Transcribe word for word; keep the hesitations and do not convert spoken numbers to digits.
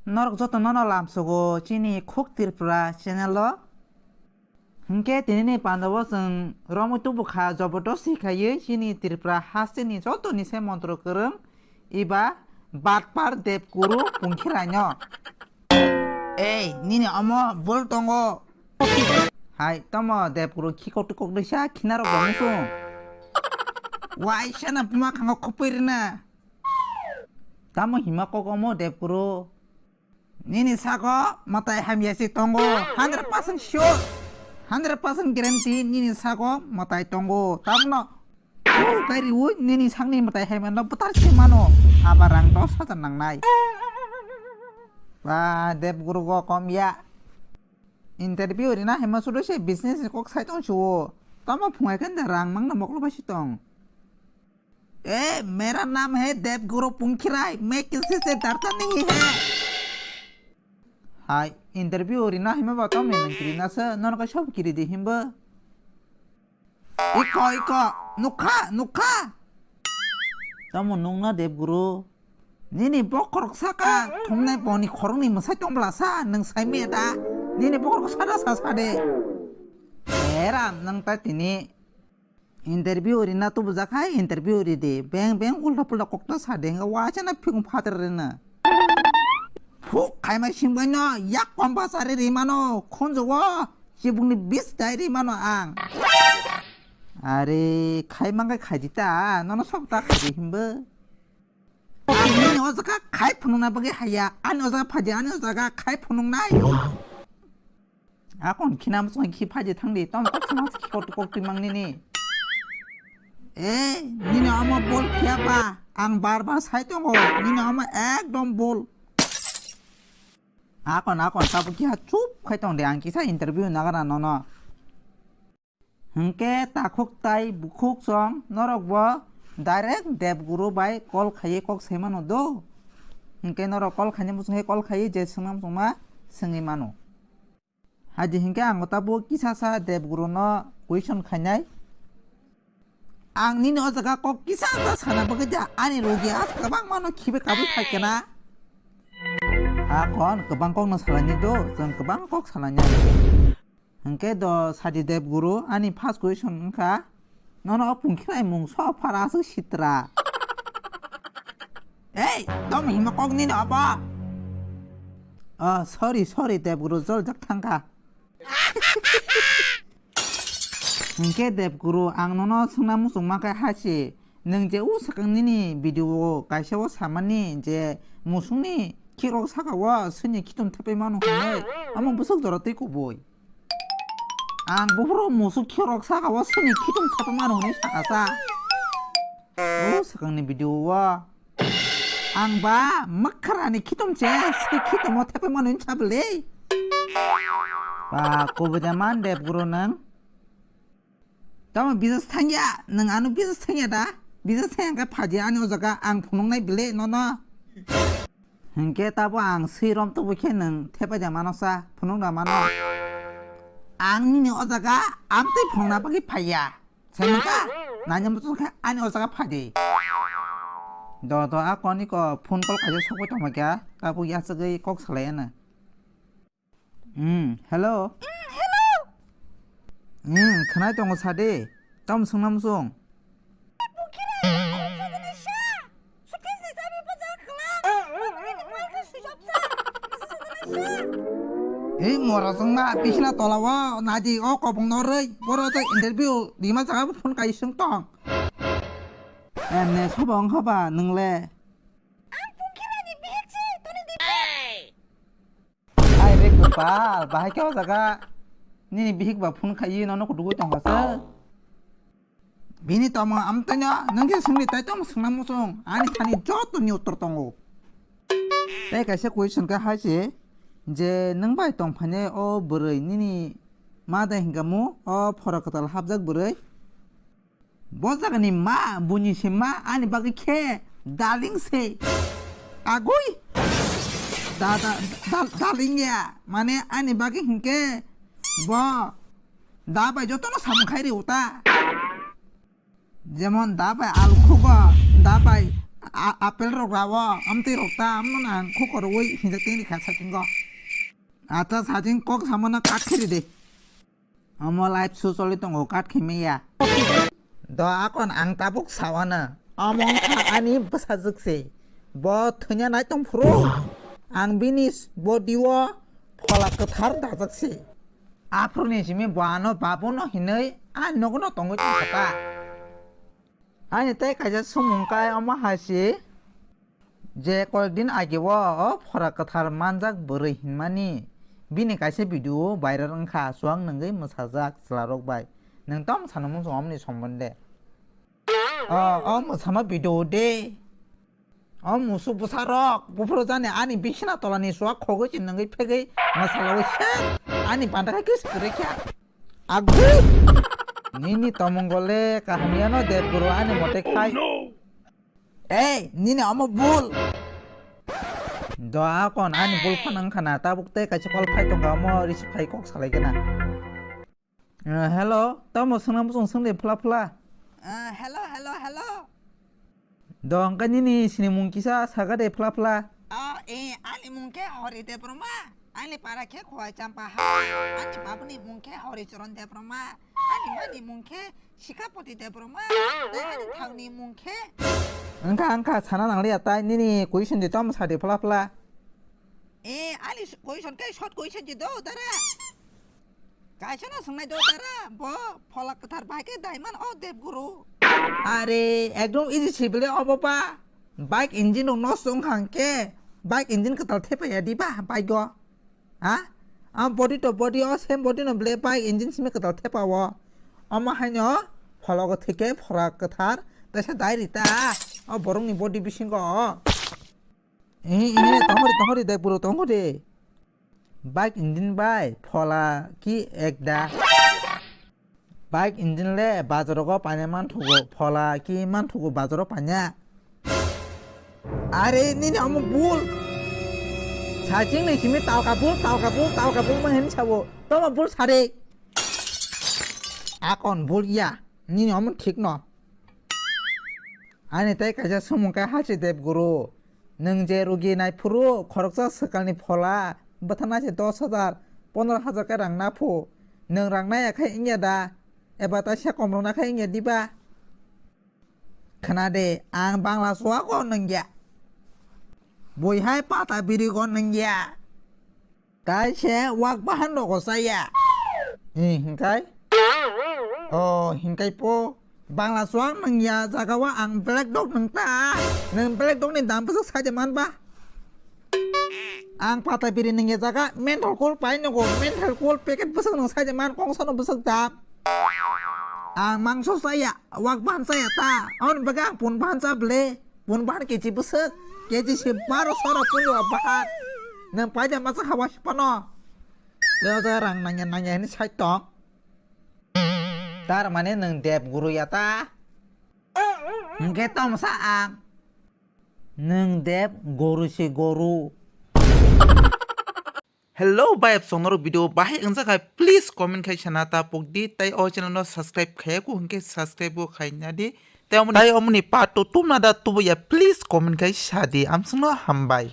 Norok joto nono lamsogo chini Khuk Tripura channel o. Hinkhe tinini pandao chwng romwi tubukha jobodosti khaiwi chini Tripura hasteni jotoni se montro kwrwng eba batpar Debguru Pungkhiraino. Ei, nini omo bol tongo. Hai, tamo Debguru khikok tikok disa khinarok bo muchung. Waisa na puma khango khopoi rina. Tamo hima kok omo Debguru? Nini sago mwtai hamya se tongo, hundred percent sure, hundred percent guarantee nini sago mwtai tongo. Tamno, oh, kai riwi nini sakni mwtai hamya no butar se mano, aba rang dos hajar nangnai. Ba, Debguru go kom ya. Interview rina hima sudu se business kok sai tong suo. Tamo phungai khen da rang mangna moklo bai si tong. ए, मेरा नाम है देवगुरु पुंखिराय, मैं किसी से डरता नहीं है। Hai, interview rina hima ba tamni nang kiri nasa, nono ka sob kiri di himba. Iko, iko, nukha, nukha. Tamo nungna Debguru. Nini bokhorok saka, thumnai boni khorokni mwsai tongblasa, nung saimaya da. Nini bokhorok sada sa sade. Era, nang ta tini. Interview rina tubujak hai, interview ridi. Beng beng ulta pulta kokta sade, hingke waisa na phikung phatar rina. Phuk khaima singbaino, yak komba sari rimano, khunjugo, chibukni bis dai rimano ang. Are, khaima khe khaidi ta, nono sok ta khaidi himbo. Nini o jaga khai phunukna bagwi haya, ani o jaga phaidi, ani o jaga khai phunuknai. Akon khina muchung khi phaidi thangdi, tom kok sama khi kok kok timang nini. Eh, nini omo bol khiya pa, ang bar bar sai tongo, nini omo ekdom bol. Akon, akon, tabuk kiha chup khai tongdi, ang kisa interview nagana nono. Hingke takhuk tai bukhuk song norok bo direct Debguru bai call khaiye kok sai mano do. Hingke norok call khaina muchung khe call khaiye je swngnam chungma swngwi mano. Haji hingke ang tabuk kisa sa Debguru no question khainai. Ang nini o jaga kok kisa sa sana bagwi ja ani rogi as kwbang mano khibe kabwi phai kena. Akon kwbang kok no salani do, chwng kwbang kok salani. Hingke do Sadi Debguru ani first question wngkha, nono o Pungkhirai mung so phara aswk sitra. Ei, tom hima kok nini obo? Oh, sorry, sorry, Debguru, joljak thangkha. Hingke Debguru, ang nono swngna muchungma khe hasi, nwng je o swkang nini video o kaisa o samani je musungni khikrok saka o swini khitum thepai mano hwnwi, omo bwswk jora twi kubui. Ang buphuru musuk khikrok saka o swini khitum thepai mano hwnwi sakasa. O swkangni video o ang ba mwkharani khitum se swi khitumo thepai mano hwnwi sabwlwi. Ba kubui de man Debguru nwng. Tamo business thangya, nwng ano business thangya da? Business thangya khe phaidi ani o jaga ang phunuknai bile nono. Hingke tabo ang swi rom tubui khe nwng thepai da mano sa, phunuk da mano. Ang nini o jaga amtwi phunukna bagwi phaiya. Sai mankha, nanya muchung khe ani o jaga phaidi. Do do a koni ko phone call khaijak sokbai tongma khe, tabuk yachagwi kok salai ano. Hmm, hello. Hmm, hello. Hmm, khwnai tongo sadi. Tamo swngna muchung? Ei mora swngma bisina tola o naji o kobong no rwi boro je interview rima jaga phone kai swng tong. Em ne sobo wngkha ba nwng le? Ang Pungkhirani bihik se toni di. Hai re kwpal, bahai khe o jaga nini bihik ba phone khaiwi nono kudugo tongkha se. Bini tongmung amtwino nwng khe swngdi, tai tongmung swngna muchung, ani thani joto ni uttor tongo. Tei kaisa question khe hai se, je nwng bai tongphainai o bwrwi nini ma dai hingkamu o phora kwtal hapjak bwrwi? Bo jagani ma, buini se ma, ani bagwi khe darling se. Agui. Da, da, da, darling ya. Mane ani bagwi hinkhe bo da bai jotono samung khai rio ta. Jemon da bai alu khugo, da bai A-, apple rok rao, amtwi rok ta, amno nang khukor ui hinjak tengri kha sachingo. Acha sachin kok samano cut khiri de. Omo live show choli tongo, cut khimya. Do akon ang tabuk sawana. Omo wngkha ani bwsajwk se. Bo thwina nai tong phuru. Ang bini body o phola kwthar dajak se. Aphuru ni simi bo ano babu no hinwi ani nogo no tongwi tongkha ta. Ani tei kaisa sumung kai omo hai se. Je koyekdin age o, o phora kwthar manjak bwrwi hinmani bini kaisa video viral wngkha, chuak nwngwi mwsajak chwlarok bai. Nwng tamo sana muchung omoni sombonde? O, o mwsama video de. O musuk bwsarok, buphuru jani ani bisina tolani chuak khogwi se nwngwi phegwi mwsalawi se ani panda khai kis kwrwi kha. Agwi! Nini tomung gole kaham yano Debguru ani mote khai. Ei, nini omo bul. Do akon ani bul phano wngkha na, tabuk tei kaisa call phai tongkha, omo receive khai kok salai khe na. Eh, hello, tamo swngna muchung swng de phla phla. Ah, hello, hello, hello. Do wngkha nini sinimung kisa saga de phla phla. Ah, eh, ani mung khe Hori Debbarma. Ani para khe Khowai Champa ha. Ani babuni mung khe Hori Charan Debbarma. Ani mani mung khe Sikapati Debbarma, tei ani thangni mung khe? Wngkha, wngkha, sana nangliya tai, nini question di tom sadi phla phla. Eh, ani s-, question khe short question di do, dara. Kaisa no swngnai do, dara, bo phola kwthar bai khe daiman o Debguru. Are, ekdom easy sibile obo ba. Bike engine rok nosto wngkha hwnkhe, bike engine kwtal thepaiya diba bike o? Ha? Am body to body o, same body no ble bike engine simi kwtal thepa o. Omo haino phologo thike phora kwthar, teisa dai rita o borokni body bisingo. Ehe, ehe, tongori, tongori, dai buro tongori. Bike engine bai phola ki ekda. Bike engine le bazar o paina manthugo, phola ki manthugo bazar o paina. Are nini omo bul. Saching ni simi talka bul, talka bul, talka bul ma hin sabo. Toma bul sare. Akon bul ya. Nini omo thik no. Ani tei kaisa sumung khe hachi Debguru. Nwng je rugi naiphuru khoroksa swkalni phola bwthana se dos hajar, pondro hajar khe rang naphu. Nwng rang naiya khe wngya da? Eba taisa kom rwna khe wngya diba? Khna de, ang Bangla chuago nungya. Bui hai pata birigo nungya. Tai se wak bahan rogo chaya. Hi, hinkai? Oh, hinkai po. Bangla chuak nungya jaga o ang black dog nung ta. Nung black dog ni dam bwswk sai de man ba? Ang pata biri nungya jaga menthol cool pai nugo, menthol cool packet bwswk nung sai de man, kongsa no bwswk dam. Ang mangso chaya, wak bahan chaya ta. Aboni bagwi ang pun bahan cha ble. Pun bahan kechi bwswk, kechi se baro sora punjo bahan. Nang paida masa hawa sipano. Teo ja rang nangya nangya hini sai tong. Tar mane nang Debguru ya ta. Hingke tom sa ang. Nang Debguru si guru. Hello, bayap songnoro video bahai wngjakha, please comment khai sana ta pokdi, tai o channel no subscribe khaya ku hingke subscribe bo khai na di, tai omoni, tai omoni part two tumna da tubuya, please comment khai sa di, amsungno hambai.